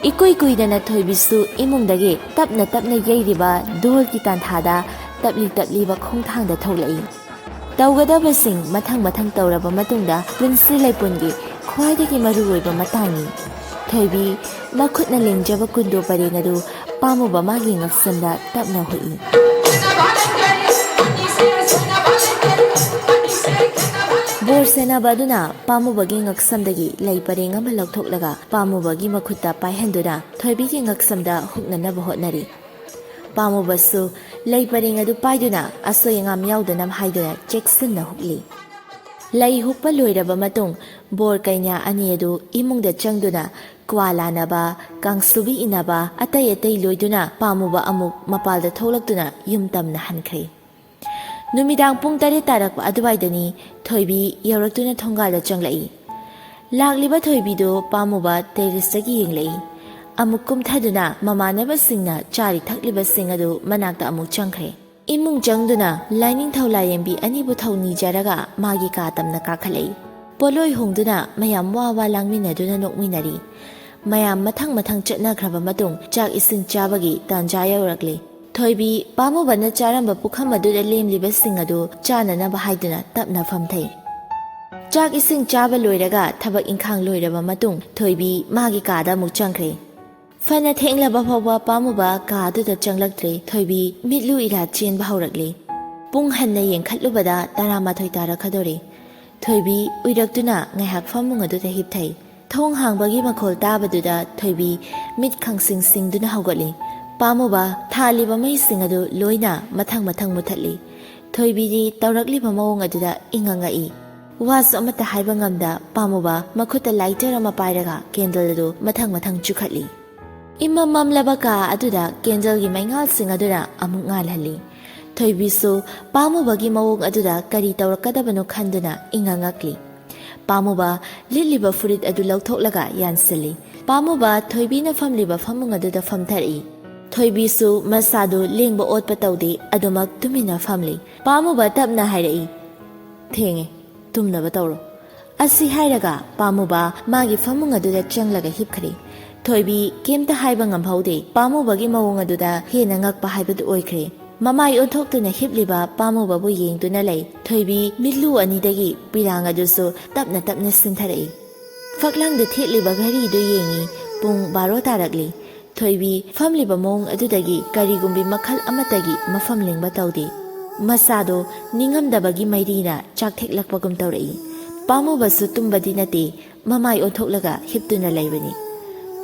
ꯏꯀꯨꯏ ꯀꯨꯏꯗꯅ ꯊꯣꯏꯕꯤꯁꯨ ꯏꯃꯨꯡꯗꯒꯤ ꯇꯞꯅ ꯇꯞꯅ ꯌꯩꯔꯤꯕ ꯙꯣꯜꯒꯤ ꯇꯥꯟꯊꯥꯗ ꯇꯞꯂꯤ ꯇꯞꯂꯤꯕ ꯈꯣꯡꯊꯥꯡꯗ ꯊꯣꯛꯂꯛꯏ꯫ ꯇꯧꯒꯗꯕꯁꯤꯡ ꯃꯊꯪ ꯃꯊꯪ ꯇꯧꯔꯕ ꯃꯇꯨꯡꯗ ꯄꯨꯟꯁꯤ ꯂꯩꯄꯨꯟꯒꯤ ꯈ꯭ꯋꯥꯏꯗꯒꯤ ꯃꯔꯨꯑꯣꯏꯕ ꯃꯇꯥꯡꯅꯤ꯫ ꯊꯣꯏꯕꯤ ꯃꯈꯨꯠꯅ ꯂꯦꯡꯖꯕ ꯀꯨꯟꯗꯣ ꯄꯔꯦꯡ ꯑꯗꯨ ꯄꯥꯝꯃꯨꯕ ꯃꯥꯒꯤ ꯉꯛꯁꯝꯗ ꯇꯞꯅ ꯍꯨꯛꯏ꯫ ꯕꯣꯔ ꯁꯦꯟꯅꯕ ꯑꯗꯨꯅ ꯄꯥꯝꯃꯨꯕꯒꯤ ꯉꯛꯁꯝꯗꯒꯤ ꯂꯩ ꯄꯔꯦꯡ ꯑꯃ ꯂꯧꯊꯣꯛꯂꯒ ꯄꯥꯝꯃꯨꯕꯒꯤ ꯃꯈꯨꯠꯇ ꯄꯥꯏꯍꯟꯗꯨꯅ ꯊꯣꯏꯕꯤꯒꯤ ꯉꯛꯁꯝꯗ ꯍꯨꯛꯅꯅꯕ ꯍꯣꯠꯅꯔꯤ꯫ ꯄꯥꯝꯃꯨꯕꯁꯨ ꯂꯩ ꯄꯔꯦꯡ ꯑꯗꯨ ꯄꯥꯏꯗꯨꯅ ꯑꯁꯣꯏ ꯑꯉꯥꯝ ꯌꯥꯎꯗꯅꯕ ꯍꯥꯏꯗꯨꯅ ꯆꯦꯛꯁꯤꯟꯅ ꯍꯨꯛꯂꯤ꯫ ꯂꯩ ꯍꯨꯛꯄ ꯂꯣꯏꯔꯕ ꯃꯇꯨꯡ, ꯕꯣꯔ ꯀꯩꯅꯥ ꯑꯅꯤ ꯑꯗꯨ ꯏꯃꯨꯡꯗ ꯆꯪꯗꯨꯅ ꯀ꯭ꯋꯥ ꯂꯥꯅꯕ, ꯀꯥꯡꯁꯨꯕꯤ ꯏꯟꯅꯕ, ꯑꯇꯩ ꯑꯇꯩ ꯂꯣꯏꯗꯨꯅ ꯄꯥꯝꯃꯨꯕ ꯑꯃꯨꯛ ꯃꯄꯥꯜꯗ ꯊꯣꯛꯂꯛꯇꯨꯅ ꯌꯨꯝ ꯇꯝꯅ ꯍꯟꯈ꯭ꯔꯦ꯫ ꯅꯨꯃꯤꯗꯥꯡ ꯄꯨꯡ ꯇꯔꯦꯠ ꯇꯥꯔꯛꯄ ꯑꯗꯨꯋꯥꯏꯗꯅꯤ ꯊꯣꯏꯕꯤ ꯌꯧꯔꯛꯇꯨꯅ ꯊꯣꯡꯒꯥꯜꯗ ꯆꯪꯂꯛꯏ꯫ ꯂꯥꯛꯂꯤꯕ ꯊꯣꯏꯕꯤꯗꯨ ꯄꯥꯝꯃꯨꯕ ꯇꯦꯔꯦꯁꯇꯒꯤ ꯌꯦꯡꯂꯛꯏ꯫ ꯑꯃꯨꯛ ꯀꯨꯝꯊꯗꯨꯅ ꯃꯃꯥꯟꯅꯕꯁꯤꯡꯅ ꯆꯥꯔꯤ ꯊꯛꯂꯤꯕꯁꯤꯡ ꯑꯗꯨ ꯃꯅꯥꯛꯇ ꯑꯃꯨꯛ ꯆꯪꯈ꯭ꯔꯦ꯫ ꯏꯃꯨꯡ ꯆꯪꯗꯨꯅ ꯂꯥꯏꯅꯤꯡꯊꯧ ꯂꯥꯏꯔꯦꯝꯕꯤ ꯑꯅꯤꯕꯨ ꯊꯧꯅꯤꯖꯔꯒ ꯃꯥꯒꯤ ꯀꯥ ꯇꯝꯅ ꯀꯥꯈꯠꯂꯛꯏ꯫ ꯄꯣꯠꯂꯣꯏ ꯍꯣꯡꯗꯨꯅ ꯃꯌꯥꯝ ꯋꯥ ꯋꯥ ꯂꯥꯡꯃꯤꯟꯅꯗꯨꯅ ꯅꯣꯛꯃꯤꯟꯅꯔꯤ꯫ ꯃꯌꯥꯝ ꯃꯊꯪ ꯃꯊꯪ ꯆꯠꯅꯈ꯭ꯔꯕ ꯃꯇꯨꯡ ꯆꯥꯛ ꯏꯁꯤꯡ ꯆꯥꯕꯒꯤ ꯇꯥꯟꯖꯥ ꯌꯧꯔꯛꯂꯤ꯫ ꯊꯣꯏꯕꯤ ꯄꯥꯝꯃꯨꯕꯅ ꯆꯥꯔꯝꯕ ꯄꯨꯈꯝ ꯑꯗꯨꯗ ꯂꯦꯝꯂꯤꯕꯁꯤꯡ ꯑꯗꯨ ꯆꯥꯅꯅꯕ ꯍꯥꯏꯗꯨꯅ ꯇꯞꯅ ꯐꯝꯊꯩ꯫ ꯆꯥꯛ ꯏꯁꯤꯡ ꯆꯥꯕ ꯂꯣꯏꯔꯒ ꯊꯕꯛ ꯏꯪꯈꯥꯡ ꯂꯣꯏꯔꯕ ꯃꯇꯨꯡ ꯊꯣꯏꯕꯤ ꯃꯥꯒꯤ ꯀꯥꯗ ꯑꯃꯨꯛ ꯆꯪꯈ꯭ꯔꯦ꯫ ꯐꯅ ꯊꯦꯡꯂꯕ ꯐꯥꯎꯕ ꯄꯥꯝꯃꯨꯕ ꯀꯥ ꯑꯗꯨꯗ ꯆꯪꯂꯛꯇ꯭ꯔꯦ꯫ ꯊꯣꯏꯕꯤ ꯃꯤꯠꯂꯨ ꯏꯔꯥ ꯆꯦꯟꯕ ꯍꯧꯔꯛꯂꯦ꯫ ꯄꯨꯡ ꯍꯟꯅ ꯌꯦꯡꯈꯠꯂꯨꯕꯗ ꯇꯔꯥꯃꯥꯊꯣꯏ ꯇꯥꯔꯛꯀꯗꯧꯔꯦ꯫ ꯊꯣꯏꯕꯤ ꯎꯏꯔꯛꯇꯨꯅ ꯉꯥꯏꯍꯥꯛ ꯐꯃꯨꯡ ꯑꯗꯨꯗ ꯍꯤꯞꯊꯩ꯫ ꯊꯣꯡ ꯍꯥꯡꯕꯒꯤ ꯃꯈꯣꯜ ꯇꯥꯕꯗꯨꯗ ꯊꯣꯏꯕꯤ ꯃꯤꯠ ꯈꯪꯁꯤꯡ ꯁꯤꯡꯗꯨꯅ ꯍꯧꯒꯠꯂꯤ꯫ ꯄꯥꯝꯃꯨꯕ ꯊꯥꯜꯂꯤꯕ ꯃꯩꯁꯤꯡ ꯑꯗꯨ ꯂꯣꯏꯅ ꯃꯊꯪ ꯃꯊꯪ ꯃꯨꯊꯠꯂꯤ꯫ ꯊꯣꯏꯕꯤꯗꯤ ꯇꯧꯔꯛꯂꯤꯕ ꯃꯑꯣꯡ ꯑꯗꯨꯗ ꯏꯉꯛ ꯉꯛꯏ꯫ ꯋꯥꯁꯨ ꯑꯃꯠꯇ ꯍꯥꯏꯕ ꯉꯝꯗ ꯄꯥꯝꯃꯨꯕ ꯃꯈꯨꯠꯇ lighter ꯑꯃ ꯄꯥꯏꯔꯒ candle ꯑꯗꯨ ꯃꯊꯪ ꯃꯊꯪ ꯆꯨꯈꯠꯂꯤ꯫ ꯏꯃꯝ ꯃꯝꯂꯕ ꯀꯥ ꯑꯗꯨꯗ candleꯒꯤ ꯃꯩꯉꯥꯜꯁꯤꯡ ꯑꯗꯨꯅ ꯑꯃꯨꯛ ꯉꯥꯜꯍꯜꯂꯤ꯫ ꯊꯣꯏꯕꯤꯁꯨ ꯄꯥꯝꯃꯨꯕꯒꯤ ꯃꯑꯣꯡ ꯑꯗꯨꯗ ꯀꯔꯤ ꯇꯧꯔꯛꯀꯗꯕꯅꯣ ꯈꯟꯗꯨꯅ ꯏꯉꯛ ꯉꯛꯂꯤ꯫ ꯄꯥꯝꯃꯨꯕ ꯂꯤꯠꯂꯤꯕ ꯐꯨꯔꯤꯠ ꯑꯗꯨ ꯂꯧꯊꯣꯛꯂꯒ ꯌꯥꯟꯁꯤꯜꯂꯤ꯫ ꯄꯥꯝꯃꯨꯕ ꯊꯣꯏꯕꯤꯅ ꯐꯝꯂꯤꯕ ꯐꯃꯨꯡ ꯑꯗꯨꯗ ꯐꯝꯊꯔꯛꯏ꯫ ꯊꯣꯏꯕꯤꯁꯨ ꯃꯁꯥꯗꯨ ꯂꯦꯡꯕ ꯑꯣꯠꯄ ꯇꯧꯗꯦ, ꯑꯗꯨꯃꯛ ꯇꯨꯃꯤꯟꯅ ꯐꯝꯂꯤ꯫ ꯄꯥꯝꯃꯨꯕ ꯇꯞꯅ ꯍꯥꯏꯔꯛꯏ, "ꯊꯦꯡꯉꯦ, ꯇꯨꯝꯅꯕ ꯇꯧꯔꯣ"꯫ ꯑꯁꯤ ꯍꯥꯏꯔꯒ ꯄꯥꯝꯃꯨꯕ ꯃꯥꯒꯤ ꯐꯃꯨꯡ ꯑꯗꯨꯗ ꯆꯪꯂꯒ ꯍꯤꯞꯈ꯭ꯔꯦ꯫ ꯊꯣꯏꯕꯤ ꯀꯩꯝꯇ ꯍꯥꯏꯕ ꯉꯝꯍꯧꯗꯦ꯫ ꯄꯥꯝꯃꯨꯕꯒꯤ ꯃꯑꯣꯡ ꯑꯗꯨꯗ ꯍꯦꯟꯅ ꯉꯛꯄ ꯍꯥꯏꯕꯗꯨ ꯑꯣꯏꯈ꯭ꯔꯦ꯫ ꯃꯃꯥꯏ ꯑꯣꯟꯊꯣꯛꯇꯨꯅ ꯍꯤꯞꯂꯤꯕ ꯄꯥꯝꯃꯨꯕꯕꯨ ꯌꯦꯡꯗꯨꯅ ꯂꯩ꯫ ꯊꯣꯏꯕꯤ ꯃꯤꯠꯂꯨ ꯑꯅꯤꯗꯒꯤ ꯄꯤꯔꯥꯡ ꯑꯗꯨꯁꯨ ꯇꯞꯅ ꯇꯞꯅ ꯁꯤꯟꯊꯔꯛꯏ꯫ ꯐꯛꯂꯥꯡꯗ ꯊꯦꯠꯂꯤꯕ ꯘꯔꯤꯗꯨ ꯌꯦꯡꯏ꯫ ꯄꯨꯡ ꯕꯥꯔꯣ ꯇꯥꯔꯛꯂꯤ꯫ ꯊꯣꯏꯕꯤ ꯐꯝꯂꯤꯕ ꯃꯑꯣꯡ ꯑꯗꯨꯗꯒꯤ ꯀꯔꯤꯒꯨꯝꯕꯤ ꯃꯈꯜ ꯑꯃꯠꯇꯒꯤ ꯃꯐꯝ ꯂꯦꯡꯕ ꯇꯧꯗꯦ꯫ ꯃꯁꯥꯗꯣ ꯅꯤꯡꯉꯝꯗꯕꯒꯤ ꯃꯩꯔꯤꯅ ꯆꯥꯛꯊꯦꯛꯂꯛꯄꯒꯨꯝ ꯇꯧꯔꯛꯏ꯫ ꯄꯥꯝꯃꯨꯕꯁꯨ ꯇꯨꯝꯕꯗꯤ ꯅꯠꯇꯦ, ꯃꯃꯥꯏ ꯑꯣꯟꯊꯣꯛꯂꯒ ꯍꯤꯞꯇꯨꯅ ꯂꯩꯕꯅꯤ꯫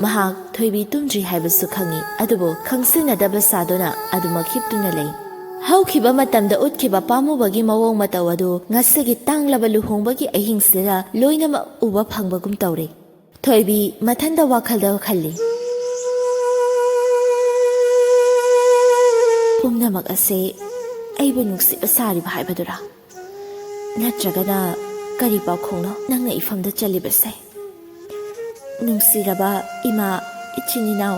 ꯃꯍꯥꯛ ꯊꯣꯏꯕꯤ ꯇꯨꯝꯗ꯭ꯔꯤ ꯍꯥꯏꯕꯁꯨ ꯈꯪꯏ, ꯑꯗꯨꯕꯨ ꯈꯪꯁꯤꯟꯅꯗꯕ ꯁꯥꯗꯨꯅ ꯑꯗꯨꯃꯛ ꯍꯤꯞꯇꯨꯅ ꯂꯩ꯫ ꯍꯧꯈꯤꯕ ꯃꯇꯝꯗ ꯎꯠꯈꯤꯕ ꯄꯥꯝꯃꯨꯕꯒꯤ ꯃꯑꯣꯡ ꯃꯇꯧ ꯑꯗꯨ ꯉꯁꯤꯒꯤ ꯇꯥꯡꯂꯕ ꯂꯨꯍꯣꯡꯕꯒꯤ ꯑꯍꯤꯡꯁꯤꯗ ꯂꯣꯏꯅꯃꯛ ꯎꯕ ꯐꯪꯕꯒꯨꯝ ꯇꯧꯔꯦ꯫ ꯊꯣꯏꯕꯤ ꯃꯊꯟꯇ ꯋꯥꯈꯜꯗ ꯈꯜꯂꯤ, "ꯄꯨꯝꯅꯃꯛ ꯑꯁꯦ ꯑꯩꯕꯨ ꯅꯨꯡꯁꯤꯕ ꯁꯥꯔꯤꯕ ꯍꯥꯏꯕꯗꯨꯔꯥ? ꯅꯠꯇ꯭ꯔꯒꯅ ꯀꯔꯤ ꯄꯥꯎꯈꯣꯡꯅꯣ ꯅꯪꯅ ꯏꯐꯝꯗ ꯆꯜꯂꯤꯕꯁꯦ? ꯅꯨꯡꯁꯤꯔꯕ ꯏꯃꯥ, ꯏꯆꯤꯟ ꯏꯅꯥꯎ,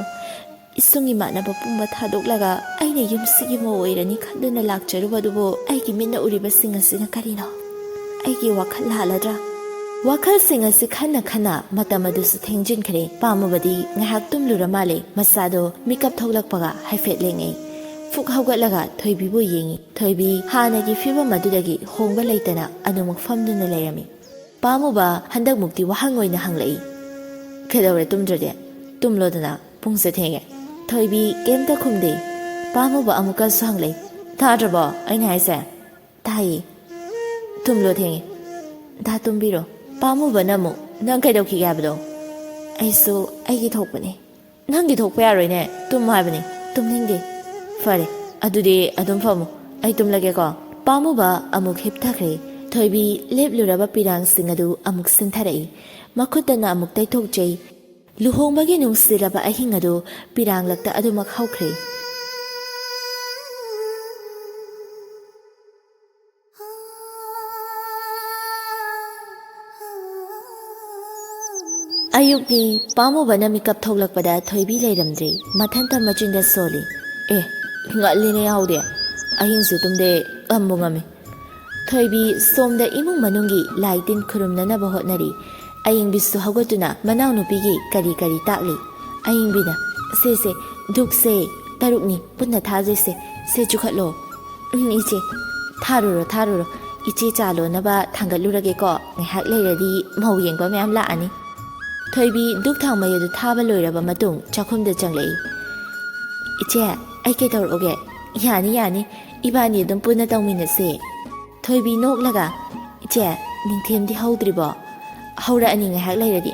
ꯏꯁꯨꯡ ꯏꯃꯥꯟꯅꯕ ꯄꯨꯝꯕ ꯊꯥꯗꯣꯛꯂꯒ ꯑꯩꯅ ꯌꯨꯝꯁꯤꯒꯤ ꯃꯧ ꯑꯣꯏꯔꯅꯤ ꯈꯟꯗꯨꯅ ꯂꯥꯛꯆꯔꯨꯕꯗꯨꯕꯨ ꯑꯩꯒꯤ ꯃꯤꯠꯅ ꯎꯔꯤꯕꯁꯤꯡ ꯑꯁꯤꯅ ꯀꯔꯤꯅꯣ? ꯑꯩꯒꯤ ꯋꯥꯈꯜ ꯂꯥꯜꯂꯗ꯭ꯔꯥ?" ꯋꯥꯈꯜꯁꯤꯡ ꯑꯁꯤ ꯈꯟꯅ ꯈꯟꯅ ꯃꯇꯝ ꯑꯗꯨꯁꯨ ꯊꯦꯡꯖꯤꯟꯈ꯭ꯔꯦ꯫ ꯄꯥꯝꯃꯨꯕꯗꯤ ꯉꯥꯏꯍꯥꯛ ꯇꯨꯝꯂꯨꯔ ꯃꯥꯜꯂꯦ꯫ ꯃꯁꯥꯗꯣ ꯃꯤꯀꯞ ꯊꯣꯛꯂꯛꯄꯒ ꯍꯥꯏꯐꯦꯠ ꯂꯦꯡꯉꯛꯏ꯫ ꯐꯨꯛ ꯍꯧꯒꯠꯂꯒ ꯊꯣꯏꯕꯤꯕꯨ ꯌꯦꯡꯉꯤ꯫ ꯊꯣꯏꯕꯤ ꯍꯥꯟꯅꯒꯤ ꯐꯤꯕꯝ ꯑꯗꯨꯗꯒꯤ ꯍꯣꯡꯕ ꯂꯩꯇꯅ ꯑꯗꯨꯃꯛ ꯐꯝꯗꯨꯅ ꯂꯩꯔꯝꯃꯤ꯫ ꯄꯥꯝꯃꯨꯕ ꯍꯟꯗꯛꯃꯨꯛꯇꯤ ꯋꯥꯍꯪ ꯑꯣꯏꯅ ꯍꯪꯂꯛꯏ, "ꯀꯩꯗꯧꯔꯦ ꯇꯨꯝꯗ꯭ꯔꯗꯤ? ꯇꯨꯝꯂꯣꯗꯅ, ꯄꯨꯡꯁꯦ ꯊꯦꯡꯉꯦ꯫" ꯊꯣꯏꯕꯤ ꯀꯩꯝꯇ ꯈꯨꯝꯗꯦ꯫ ꯄꯥꯝꯃꯨꯕ ꯑꯃꯨꯛꯀꯁꯨ ꯍꯪꯂꯛꯏ, "ꯇꯥꯗ꯭ꯔꯕꯣ ꯑꯩꯅ ꯍꯥꯏꯁꯦ?" "ꯇꯥꯏꯌꯦ꯫" "ꯇꯨꯝꯂꯣ, ꯊꯦꯡꯉꯦ꯫" "ꯗꯥ ꯇꯨꯝꯕꯤꯔꯣ꯫" ꯄꯥꯝꯃꯨꯕꯅ ꯑꯃꯨꯛ, "ꯅꯪ ꯀꯩꯗꯧꯈꯤꯒꯦ ꯍꯥꯏꯕꯗꯣ?" "ꯑꯩꯁꯨ ꯑꯩꯒꯤ ꯊꯣꯛꯄꯅꯦ꯫" "ꯅꯪꯒꯤ ꯊꯣꯛꯄ ꯌꯥꯔꯣꯏꯅꯦ, ꯇꯨꯝꯃꯣ ꯍꯥꯏꯕꯅꯤ꯫" "ꯇꯨꯝꯅꯤꯡꯗꯦ꯫" "ꯐꯔꯦ, ꯑꯗꯨꯗꯤ ꯑꯗꯨꯝ ꯐꯝꯃꯨ, ꯑꯩ ꯇꯨꯝꯂꯒꯦꯀꯣ꯫" ꯄꯥꯝꯃꯨꯕ ꯑꯃꯨꯛ ꯍꯤꯞꯊꯈ꯭ꯔꯦ꯫ ꯊꯣꯏꯕꯤ ꯂꯦꯞꯂꯨꯔꯕ ꯄꯤꯔꯥꯡꯁꯤꯡ ꯑꯗꯨ ꯑꯃꯨꯛ ꯁꯤꯟꯊꯔꯛꯏ꯫ ꯃꯈꯨꯠꯇꯅ ꯑꯃꯨꯛ ꯇꯩꯊꯣꯛꯆꯩ꯫ ꯂꯨꯍꯣꯡꯕꯒꯤ ꯅꯨꯡꯁꯤꯔꯕ ꯑꯍꯤꯡ ꯑꯗꯨ ꯄꯤꯔꯥꯡꯂꯛꯇ ꯑꯗꯨꯃꯛ ꯍꯧꯈ꯭ꯔꯦ꯫ ꯑꯌꯨꯛꯅꯤ꯫ ꯄꯥꯝꯃꯨꯕꯅ ꯃꯤꯀꯞ ꯊꯣꯛꯂꯛꯄꯗ ꯊꯣꯏꯕꯤ ꯂꯩꯔꯝꯗ꯭ꯔꯦ꯫ ꯃꯊꯟꯇ ꯃꯆꯤꯟꯗ ꯁꯣꯜꯂꯤ, "ꯑꯦ, ꯉꯜꯂꯤꯅꯦ ꯌꯥꯍꯧꯗꯤ꯫ ꯑꯍꯤꯡꯁꯨ ꯇꯨꯝꯗꯦ, ꯉꯝꯕꯨ ꯉꯝꯃꯤ꯫" ꯊꯣꯏꯕꯤ ꯁꯣꯝꯗ ꯏꯃꯨꯡ ꯃꯅꯨꯡꯒꯤ ꯂꯥꯏ ꯇꯤꯟ ꯈꯨꯔꯨꯝꯅꯅꯕ ꯍꯣꯠꯅꯔꯤ꯫ ꯑꯌꯤꯡꯕꯤꯁꯨ ꯍꯧꯒꯠꯇꯨꯅ ꯃꯅꯥꯎꯅꯨꯄꯤꯒꯤ ꯀꯔꯤ ꯀꯔꯤ ꯇꯥꯛꯂꯤ꯫ ꯑꯌꯤꯡꯕꯤꯅ, "ꯁꯦ, ꯁꯦ, ꯙꯨꯛꯁꯦ ꯇꯔꯨꯛꯅꯤ, ꯄꯨꯟꯅ ꯊꯥꯖꯩꯁꯦ꯫ ꯁꯦ, ꯆꯨꯈꯠꯂꯣ꯫" "ꯎꯝ, ꯏꯆꯦ꯫" "ꯊꯥꯔꯨꯔꯣ, ꯊꯥꯔꯨꯔꯣ꯫ ꯏꯆꯦ ꯆꯥ ꯂꯣꯟꯅꯕ ꯊꯥꯡꯒꯠꯂꯨꯔꯒꯦꯀꯣ꯫ ꯉꯥꯏꯍꯥꯛ ꯂꯩꯔꯗꯤ ꯃꯧ ꯌꯦꯡꯕ ꯃꯌꯥꯝ ꯂꯥꯛꯑꯅꯤ꯫" ꯊꯣꯏꯕꯤ ꯙꯨꯛ ꯊꯥꯎꯃꯩ ꯑꯗꯨ ꯊꯥꯕ ꯂꯣꯏꯔꯕ ꯃꯇꯨꯡ ꯆꯥꯛꯈꯨꯝꯗ ꯆꯪꯂꯛꯏ꯫ "ꯏꯆꯦ, ꯑꯩ ꯀꯩꯗꯧꯔꯛꯎꯒꯦ?" "ꯌꯥꯅꯤ, ꯌꯥꯅꯤ꯫ ꯏꯕꯥꯅꯤ ꯑꯗꯨꯝ ꯄꯨꯟꯅ ꯇꯧꯃꯤꯟꯅꯁꯦ꯫" ꯊꯣꯏꯕꯤ ꯅꯣꯛꯂꯒ, "ꯏꯆꯦ, ꯅꯤꯡꯊꯦꯝꯗꯤ ꯍꯧꯗ꯭ꯔꯤꯕꯣ?" "ꯍꯧꯔꯛꯑꯅꯤ ꯉꯥꯏꯍꯥꯛ ꯂꯩꯔꯗꯤ꯫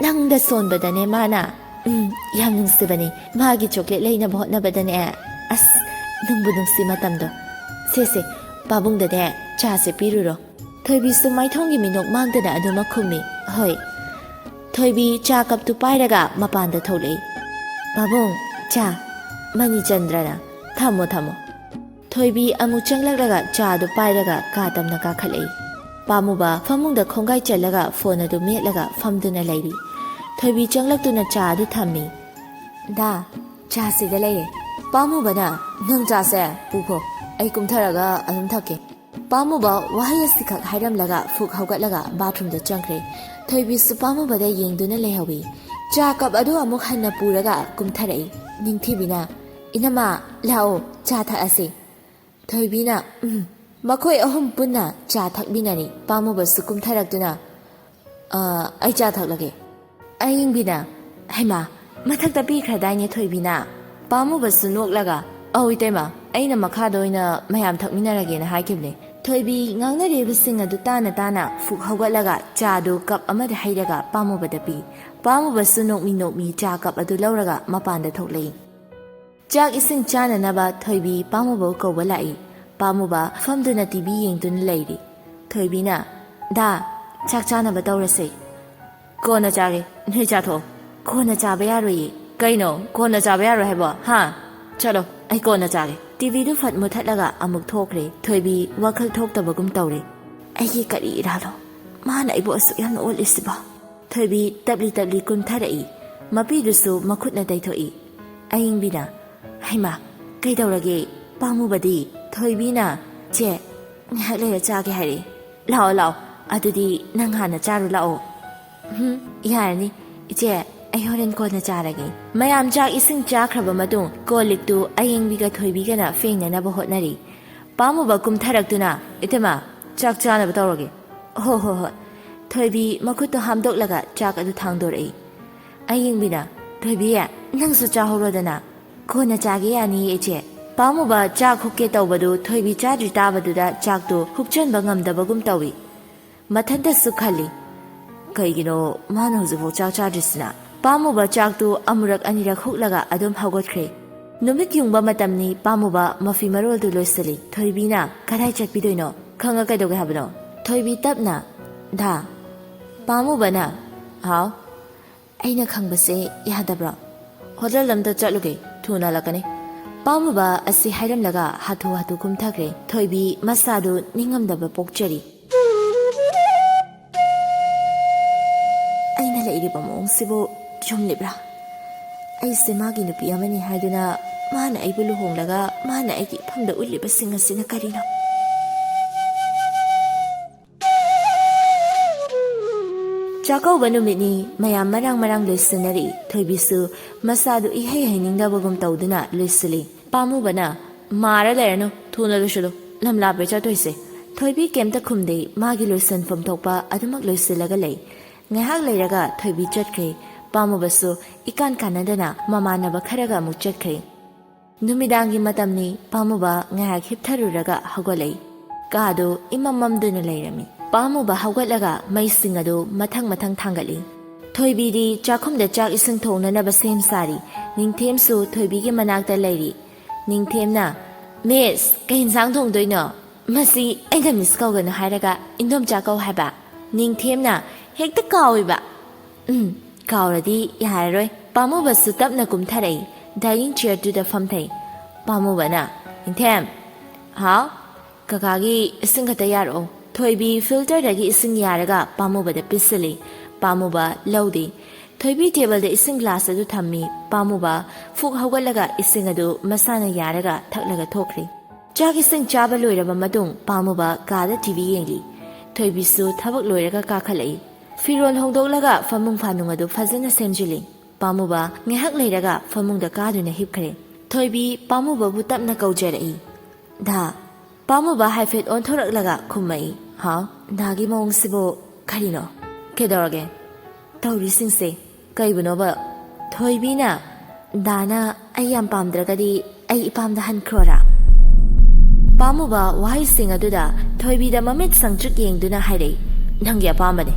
ꯅꯪꯗ ꯁꯣꯟꯕꯗꯅꯦ ꯃꯥꯅ꯫ ꯎꯝ, ꯌꯥꯝ ꯅꯨꯡꯁꯤꯕꯅꯤ꯫ ꯃꯥꯒꯤ ꯆꯣꯀ꯭ꯂꯦꯠ ꯂꯩꯅꯕ ꯍꯣꯠꯅꯕꯗꯅꯦ꯫ ꯑꯁ, ꯅꯨꯡꯕꯨ ꯅꯨꯡꯁꯤ ꯃꯇꯝꯗꯣ꯫ ꯁꯦ ꯁꯦ, ꯄꯥꯕꯨꯡꯗꯅꯦ ꯆꯥꯁꯦ ꯄꯤꯔꯨꯔꯣ꯫ ꯊꯣꯏꯕꯤꯁꯨ ꯃꯥꯏꯊꯣꯡꯒꯤ ꯃꯤꯅꯣꯛ ꯃꯥꯡꯗꯅ ꯑꯗꯨꯃꯛ ꯈꯨꯝꯃꯤ꯫ ꯍꯣꯏ꯫ ꯊꯣꯏꯕꯤ ꯆꯥ ꯀꯞꯇꯨ ꯄꯥꯏꯔꯒ ꯃꯄꯥꯟꯗ ꯊꯣꯛꯂꯛꯏ꯫ "ꯄꯥꯕꯨꯡ, ꯆꯥ꯫ ꯃꯅꯤꯆꯟꯗ꯭ꯔꯅ꯫ ꯊꯝꯃꯣ, ꯊꯝꯃꯣ꯫" ꯊꯣꯏꯕꯤ ꯑꯃꯨꯛ ꯆꯪꯂꯛꯂꯒ ꯆꯥꯗꯨ ꯄꯥꯏꯔꯒ ꯀꯥ ꯇꯝꯅ ꯀꯥꯈꯠꯂꯛꯏ꯫ ꯄꯥꯝꯃꯨꯕ ꯐꯃꯨꯡꯗ ꯈꯣꯡꯒꯥꯏ ꯆꯜꯂꯒ ꯐꯣꯟ ꯑꯗꯨ ꯃꯦꯠꯂꯒ ꯐꯝꯗꯨꯅ ꯂꯩꯔꯤ꯫ ꯊꯣꯏꯕꯤ ꯆꯪꯂꯛꯇꯨꯅ ꯆꯥ ꯑꯗꯨ ꯊꯝꯃꯤ꯫ "ꯗꯥ, ꯆꯥ ꯁꯤꯗ ꯂꯩꯔꯦ꯫" ꯄꯥꯝꯃꯨꯕꯅ, "ꯅꯪ ꯆꯥꯁꯦ ꯄꯨꯈꯣ, ꯑꯩ ꯀꯨꯝꯊꯔꯒ ꯑꯗꯨꯝ ꯊꯛꯀꯦ꯫" ꯄꯥꯝꯃꯨꯕ ꯋꯥꯍꯩ ꯑꯁꯤꯈꯛ ꯍꯥꯏꯔꯝꯂꯒ ꯐꯨꯛ ꯍꯧꯒꯠꯂꯒ ꯕꯥꯊꯔꯨꯝꯗ ꯆꯪꯈ꯭ꯔꯦ꯫ ꯊꯣꯏꯕꯤꯁꯨ ꯄꯥꯝꯃꯨꯕꯗ ꯌꯦꯡꯗꯨꯅ ꯂꯩꯍꯧꯏ꯫ ꯆꯥ ꯀꯞ ꯑꯗꯨ ꯑꯃꯨꯛ ꯍꯟꯅ ꯄꯨꯔꯒ ꯀꯨꯝꯊꯔꯛꯏ꯫ ꯅꯤꯡꯊꯤꯕꯤꯅ, "ꯏꯅꯝꯃ, ꯂꯥꯛꯑꯣ, ꯆꯥ ꯊꯛꯑꯁꯤ꯫" ꯊꯣꯏꯕꯤꯅ, "ꯎꯝ꯫" ꯃꯈꯣꯏ ꯑꯍꯨꯝ ꯄꯨꯟꯅ ꯆꯥ ꯊꯛꯃꯤꯟꯅꯔꯤ꯫ ꯄꯥꯝꯃꯨꯕꯁꯨ ꯀꯨꯝꯊꯔꯛꯇꯨꯅ, "ꯑ, ꯑꯩ ꯆꯥ ꯊꯛꯂꯒꯦ꯫" ꯑꯌꯤꯡꯕꯤꯅ, "ꯍꯩꯃꯥ, ꯃꯊꯛꯇ ꯄꯤꯈ꯭ꯔꯗꯥꯏꯅꯦ ꯊꯣꯏꯕꯤꯅ?" ꯄꯥꯝꯃꯨꯕꯁꯨ ꯅꯣꯛꯂꯒ, "ꯑꯧ ꯏꯇꯩꯃ, ꯑꯩꯅ ꯃꯈꯥꯗ ꯑꯣꯏꯅ ꯃꯌꯥꯝ ꯊꯛꯃꯤꯟꯅꯔꯒꯦꯅ ꯍꯥꯏꯈꯤꯕꯅꯦ꯫" ꯊꯣꯏꯕꯤ ꯉꯥꯡꯅꯔꯤꯕꯁꯤꯡ ꯑꯗꯨ ꯇꯥꯅ ꯇꯥꯅ ꯐꯨꯛ ꯍꯧꯒꯠꯂꯒ ꯆꯥꯗꯨ ꯀꯞ ꯑꯃꯗ ꯍꯩꯔꯒ ꯄꯥꯝꯃꯨꯕꯗ ꯄꯤ꯫ ꯄꯥꯝꯃꯨꯕꯁꯨ ꯅꯣꯛꯃꯤ ꯅꯣꯛꯃꯤ ꯆꯥ ꯀꯞ ꯑꯗꯨ ꯂꯧꯔꯒ ꯃꯄꯥꯟꯗ ꯊꯣꯛꯂꯛꯏ꯫ ꯆꯥꯛ ꯏꯁꯤꯡ ꯆꯥꯅꯅꯕ ꯊꯣꯏꯕꯤ ꯄꯥꯝꯃꯨꯕ ꯀꯧꯕ ꯂꯥꯛꯏ꯫ ꯄꯥꯝꯃꯨꯕ ꯐꯝꯗꯨꯅ ꯇꯤ ꯚꯤ ꯌꯦꯡꯗꯨꯅ ꯂꯩꯔꯤ꯫ ꯊꯣꯏꯕꯤꯅ, "ꯗꯥ, ꯆꯥꯛ ꯆꯥꯅꯕ ꯇꯧꯔꯁꯦ꯫" "ꯀꯣꯟꯅ ꯆꯥꯒꯦ, ꯅꯣꯏ ꯆꯥꯊꯣꯛꯑꯣ꯫" "ꯀꯣꯟꯅ ꯆꯥꯕ ꯌꯥꯔꯣꯏꯌꯦ꯫" "ꯀꯩꯅꯣ ꯀꯣꯟꯅ ꯆꯥꯕ ꯌꯥꯔꯣꯏ ꯍꯥꯏꯕꯣ, ꯍꯥ? ꯆꯠꯂꯣ, ꯑꯩ ꯀꯣꯟꯅ ꯆꯥꯒꯦ꯫" ꯇꯤ ꯚꯤꯗꯨ ꯐꯠ ꯃꯨꯊꯠꯂꯒ ꯑꯃꯨꯛ ꯊꯣꯛꯈ꯭ꯔꯦ꯫ ꯊꯣꯏꯕꯤ ꯋꯥꯈꯜ ꯊꯣꯛꯇꯕꯒꯨꯝ ꯇꯧꯔꯦ꯫ "ꯑꯩꯒꯤ ꯀꯔꯤ ꯏꯔꯥꯜꯅꯣ? ꯃꯥꯅ ꯑꯩꯕꯨ ꯑꯁꯨꯛ ꯌꯥꯝꯅ ꯑꯣꯠꯂꯤꯁꯤꯕꯣ?" ꯊꯣꯏꯕꯤ ꯇꯞꯂꯤ ꯇꯞꯂꯤ ꯀꯨꯝꯊꯔꯛꯏ꯫ ꯃꯄꯤꯗꯨꯁꯨ ꯃꯈꯨꯠꯅ ꯇꯩꯊꯣꯛꯏ꯫ ꯑꯌꯤꯡꯕꯤꯅ, "ꯍꯩꯃꯥ, ꯀꯩꯗꯧꯔꯒꯦ? ꯄꯥꯝꯃꯨꯕꯗꯤ?" ꯊꯣꯏꯕꯤꯅ, "ꯆꯦ, ꯉꯥꯏꯍꯥꯛ ꯂꯩꯔ ꯆꯥꯒꯦ ꯍꯥꯏꯔꯛꯏ꯫ ꯂꯥꯛꯑꯣ, ꯂꯥꯛꯑꯣ, ꯑꯗꯨꯗꯤ ꯅꯪ ꯍꯥꯟꯅ ꯆꯥꯔꯨ ꯂꯥꯛꯑꯣ꯫" "ꯎꯝ, ꯌꯥꯔꯅꯤ ꯏꯆꯦ, ꯑꯩ ꯍꯣꯔꯦꯟ ꯀꯣꯟꯅ ꯆꯥꯔꯒꯦ꯫" ꯃꯌꯥꯝ ꯆꯥꯛ ꯏꯁꯤꯡ ꯆꯥꯈ꯭ꯔꯕ ꯃꯇꯨꯡ ꯀꯣꯜ ꯂꯤꯛꯇꯨ ꯑꯌꯤꯡꯕꯤꯒ ꯊꯣꯏꯕꯤꯒꯅ ꯐꯦꯡꯅꯅꯕ ꯍꯣꯠꯅꯔꯤ꯫ ꯄꯥꯝꯃꯨꯕ ꯀꯨꯝꯊꯔꯛꯇꯨꯅ, "ꯏꯇꯩꯃ, ꯆꯥꯛ ꯆꯥꯅꯕ ꯇꯧꯔꯒꯦ꯫" "ꯍꯣ, ꯍꯣ, ꯍꯣꯏ꯫" ꯊꯣꯏꯕꯤ ꯃꯈꯨꯠꯇꯨ ꯍꯥꯝꯗꯣꯛꯂꯒ ꯆꯥꯛ ꯑꯗꯨ ꯊꯥꯡꯗꯣꯔꯛꯏ꯫ ꯑꯌꯤꯡꯕꯤꯅ, "ꯊꯣꯏꯕꯤ, ꯅꯪꯁꯨ ꯆꯥꯍꯧꯔꯣꯗꯅ꯫" "ꯀꯣꯟꯅ ꯆꯥꯒꯦ ꯌꯥꯅꯤꯌꯦ ꯏꯆꯦ꯫" ꯄꯥꯝꯃꯨꯕ ꯆꯥꯛ ꯍꯨꯛꯀꯦ ꯇꯧꯕꯗꯨ ꯊꯣꯏꯕꯤ ꯆꯥꯗ꯭ꯔꯤ ꯇꯥꯕꯗꯨꯗ ꯆꯥꯛꯇꯨ ꯍꯨꯛꯆꯟꯕ ꯉꯝꯗꯕꯒꯨꯝ ꯇꯧꯏ꯫ ꯃꯊꯟꯇꯁꯨ ꯈꯜꯂꯤ, "ꯀꯩꯒꯤꯅꯣ ꯃꯥꯅ ꯍꯧꯖꯤꯛꯐꯥꯎ ꯆꯥꯛ ꯆꯥꯗ꯭ꯔꯤꯁꯤꯅ?" ꯄꯥꯝꯃꯨꯕ ꯆꯥꯛꯇꯨ ꯑꯃꯨꯔꯛ ꯑꯅꯤꯔꯛ ꯍꯨꯛꯂꯒ ꯑꯗꯨꯝ ꯍꯧꯒꯠꯈ꯭ꯔꯦ꯫ ꯅꯨꯃꯤꯠ ꯌꯨꯡꯕ ꯃꯇꯝꯅꯤ꯫ ꯄꯥꯝꯃꯨꯕ ꯃꯐꯤ ꯃꯔꯣꯜꯗꯨ ꯂꯣꯏꯁꯤꯜꯂꯤ꯫ ꯊꯣꯏꯕꯤꯅ, "ꯀꯗꯥꯏ ꯆꯠꯄꯤꯗꯣꯏꯅꯣ? ꯈꯪꯉ ꯀꯩꯗꯧꯒꯦ ꯍꯥꯏꯕꯅꯣ?" ꯊꯣꯏꯕꯤ ꯇꯞꯅ, "ꯗꯥ꯫" ꯄꯥꯝꯃꯨꯕꯅ, "ꯍꯥꯎ?" "ꯑꯩꯅ ꯈꯪꯕꯁꯦ ꯌꯥꯗꯕ꯭ꯔꯣ? ꯍꯣꯇꯦꯜ ꯑꯝꯗ ꯆꯠꯂꯨꯒꯦ, ꯊꯨꯅ ꯍꯜꯂꯛꯀꯅꯤ꯫" ꯄꯥꯝꯃꯨꯕ ꯑꯁꯤ ꯍꯥꯏꯔꯝꯂꯒ ꯍꯥꯊꯨ ꯍꯥꯊꯨ ꯀꯨꯝꯊꯈ꯭ꯔꯦ꯫ ꯊꯣꯏꯕꯤ ꯃꯁꯥꯗꯨ ꯅꯤꯡꯉꯝꯗꯕ ꯄꯣꯛꯆꯔꯤ꯫ ꯑꯩꯅ ꯂꯩꯔꯤꯕ ꯃꯑꯣꯡꯁꯤꯕꯨ ꯆꯨꯝꯂꯤꯕ꯭ꯔꯥ? ꯑꯩꯁꯦ ꯃꯥꯒꯤ ꯅꯨꯄꯤ ꯑꯃꯅꯤ ꯍꯥꯏꯗꯨꯅ ꯃꯥꯅ ꯑꯩꯕꯨ ꯂꯨꯍꯣꯡꯂꯒ ꯃꯥꯅ ꯑꯩꯒꯤ ꯏꯐꯝꯗ ꯎꯠꯂꯤꯕꯁꯤꯡ ꯑꯁꯤꯅ ꯀꯔꯤꯅꯣ? ꯆꯥꯛꯀꯧꯕ ꯅꯨꯃꯤꯠꯅꯤ꯫ ꯃꯌꯥꯝ ꯃꯔꯥꯡ ꯃꯔꯥꯡ ꯂꯣꯏꯁꯤꯟꯅꯔꯤ꯫ ꯊꯣꯏꯕꯤꯁꯨ ꯃꯁꯥꯗꯨ ꯏꯍꯩ ꯍꯩꯅꯤꯡꯗꯕꯒꯨꯝ ꯇꯧꯗꯨꯅ ꯂꯣꯏꯁꯤꯜꯂꯤ꯫ ꯄꯥꯝꯃꯨꯕꯅ, "ꯃꯥꯔ ꯂꯩꯔꯅꯨ, ꯊꯨꯅ ꯂꯣꯏꯁꯤꯜꯂꯨ, ꯂꯝ ꯂꯥꯞꯄꯦ ꯆꯠꯇꯣꯏꯁꯦ꯫" ꯊꯣꯏꯕꯤ ꯀꯩꯝꯇ ꯈꯨꯝꯗꯦ꯫ ꯃꯥꯒꯤ ꯂꯣꯏꯁꯤꯟꯐꯝ ꯊꯣꯛꯄ ꯑꯗꯨꯃꯛ ꯂꯣꯏꯁꯤꯜꯂꯒ ꯂꯩ꯫ ꯉꯥꯏꯍꯥꯛ ꯂꯩꯔꯒ ꯊꯣꯏꯕꯤ ꯆꯠꯈ꯭ꯔꯦ꯫ ꯄꯥꯝꯃꯨꯕꯁꯨ ꯏꯀꯥꯟ ꯀꯥꯟꯅꯗꯅ ꯃꯃꯥꯟꯅꯕ ꯈꯔꯒ ꯑꯃꯨꯛ ꯆꯠꯈ꯭ꯔꯦ꯫ ꯅꯨꯃꯤꯗꯥꯡꯒꯤ ꯃꯇꯝꯅꯤ꯫ ꯄꯥꯝꯃꯨꯕ ꯉꯥꯏꯍꯥꯛ ꯍꯤꯞꯊꯔꯨꯔꯒ ꯍꯧꯒꯠꯂꯛꯏ꯫ ꯀꯥꯗꯨ ꯏꯃꯝ ꯃꯝꯗꯨꯅ ꯂꯩꯔꯝꯃꯤ꯫ ꯄꯥꯝꯃꯨꯕ ꯍꯧꯒꯠꯂꯒ ꯃꯩꯁꯤꯡ ꯑꯗꯨ ꯃꯊꯪ ꯃꯊꯪ ꯊꯥꯡꯒꯠꯂꯤ꯫ ꯊꯣꯏꯕꯤꯗꯤ ꯆꯥꯛꯈꯨꯝꯗ ꯆꯥꯛ ꯏꯁꯤꯡ ꯊꯣꯡꯅꯅꯕ ꯁꯦꯝ ꯁꯥꯔꯤ꯫ ꯅꯤꯡꯊꯦꯝꯁꯨ ꯊꯣꯏꯕꯤꯒꯤ ꯃꯅꯥꯛꯇ ꯂꯩꯔꯤ꯫ ꯅꯤꯡꯊꯦꯝꯅ, "ꯃꯤꯁ, ꯀꯩ ꯌꯦꯟꯁꯥꯡ ꯊꯣꯡꯗꯣꯏꯅꯣ? ꯃꯁꯤ ꯑꯩꯅ ꯃꯤꯁ ꯀꯧꯒꯅꯨ ꯍꯥꯏꯔꯒ ꯏꯟꯗꯣꯝꯆꯥ ꯀꯧ ꯍꯥꯏꯕ?" ꯅꯤꯡꯊꯦꯝꯅ, "ꯍꯦꯛꯇ ꯀꯥꯎꯏꯕ꯫" "ꯎꯝ, ꯀꯥꯎꯔꯗꯤ ꯌꯥꯔꯔꯣꯏ꯫" ꯄꯥꯝꯃꯨꯕꯁꯨ ꯇꯞꯅ ꯀꯨꯝꯊꯔꯛꯏ꯫ ꯗꯥꯏꯅꯤꯡ ꯆꯤꯌꯔꯗꯨꯗ ꯐꯝꯊꯩ꯫ ꯄꯥꯝꯃꯨꯕꯅ, "ꯅꯤꯡꯊꯦꯝ꯫" "ꯍꯥꯎ?" "ꯀꯀꯥꯒꯤ ꯏꯁꯤꯡ ꯈꯛꯇ ꯌꯥꯔꯛꯑꯣ꯫" ꯊꯣꯏꯕꯤ ꯐꯤꯜꯇꯔꯗꯒꯤ ꯏꯁꯤꯡ ꯌꯥꯔꯒ ꯄꯥꯝꯃꯨꯕꯗ ꯄꯤꯁꯤꯜꯂꯤ꯫ ꯄꯥꯝꯃꯨꯕ ꯂꯧꯗꯦ꯫ ꯊꯣꯏꯕꯤ ꯇꯦꯕꯜꯗ ꯏꯁꯤꯡ ꯒ꯭ꯂꯥꯁ ꯑꯗꯨ ꯊꯝꯃꯤ꯫ ꯄꯥꯝꯃꯨꯕ ꯐꯨꯛ ꯍꯧꯒꯠꯂꯒ ꯏꯁꯤꯡ ꯑꯗꯨ ꯃꯁꯥꯅ ꯌꯥꯔꯒ ꯊꯛꯂꯒ ꯊꯣꯛꯈ꯭ꯔꯤ꯫ ꯆꯥꯛ ꯏꯁꯤꯡ ꯆꯥꯕ ꯂꯣꯏꯔꯕ ꯃꯇꯨꯡ ꯄꯥꯝꯃꯨꯕ ꯀꯥꯗ ꯇꯤ ꯚꯤ ꯌꯦꯡꯂꯤ꯫ ꯊꯣꯏꯕꯤꯁꯨ ꯊꯕꯛ ꯂꯣꯏꯔꯒ ꯀꯥꯈꯠꯂꯛꯏ꯫ ꯐꯤꯔꯣꯜ ꯍꯣꯡꯗꯣꯛꯂꯒ ꯐꯃꯨꯡ ꯐꯥꯅꯨꯡ ꯑꯗꯨ ꯐꯖꯅ ꯁꯦꯝꯖꯤꯜꯂꯤ꯫ ꯄꯥꯝꯃꯨꯕ ꯉꯥꯏꯍꯥꯛ ꯂꯩꯔꯒ ꯐꯃꯨꯡꯗ ꯀꯥꯗꯨꯅ ꯍꯤꯞꯈ꯭ꯔꯦ꯫ ꯊꯣꯏꯕꯤ ꯄꯥꯝꯃꯨꯕꯕꯨ ꯇꯞꯅ ꯀꯧꯖꯔꯛꯏ, "ꯗꯥ꯫" ꯄꯥꯝꯃꯨꯕ ꯍꯥꯏꯐꯦꯠ ꯑꯣꯟꯊꯣꯔꯛꯂꯒ ꯈꯨꯝꯃꯛꯏ, "ꯍꯥꯎ?" "ꯗꯥꯒꯤ ꯃꯑꯣꯡꯁꯤꯕꯨ ꯀꯔꯤꯅꯣ? ꯀꯩꯗꯧꯔꯒꯦ? ꯇꯧꯔꯤꯁꯤꯡꯁꯦ ꯀꯩꯕꯨꯅꯣꯕ?" ꯊꯣꯏꯕꯤꯅ, "ꯗꯥꯅ ꯑꯩ ꯌꯥꯝ ꯄꯥꯝꯗ꯭ꯔꯒꯗꯤ ꯑꯩ ꯏꯄꯥꯝꯗ ꯍꯟꯈ꯭ꯔꯣꯔꯥ?" ꯄꯥꯝꯃꯨꯕ ꯋꯥꯍꯩꯁꯤꯡ ꯑꯗꯨꯗ ꯊꯣꯏꯕꯤꯗ ꯃꯃꯤꯠ ꯁꯪꯇ꯭ꯔꯤꯛ ꯌꯦꯡꯗꯨꯅ ꯍꯥꯏꯔꯛꯏ, "ꯅꯪꯒꯤ ꯑꯄꯥꯝꯕꯅꯤ꯫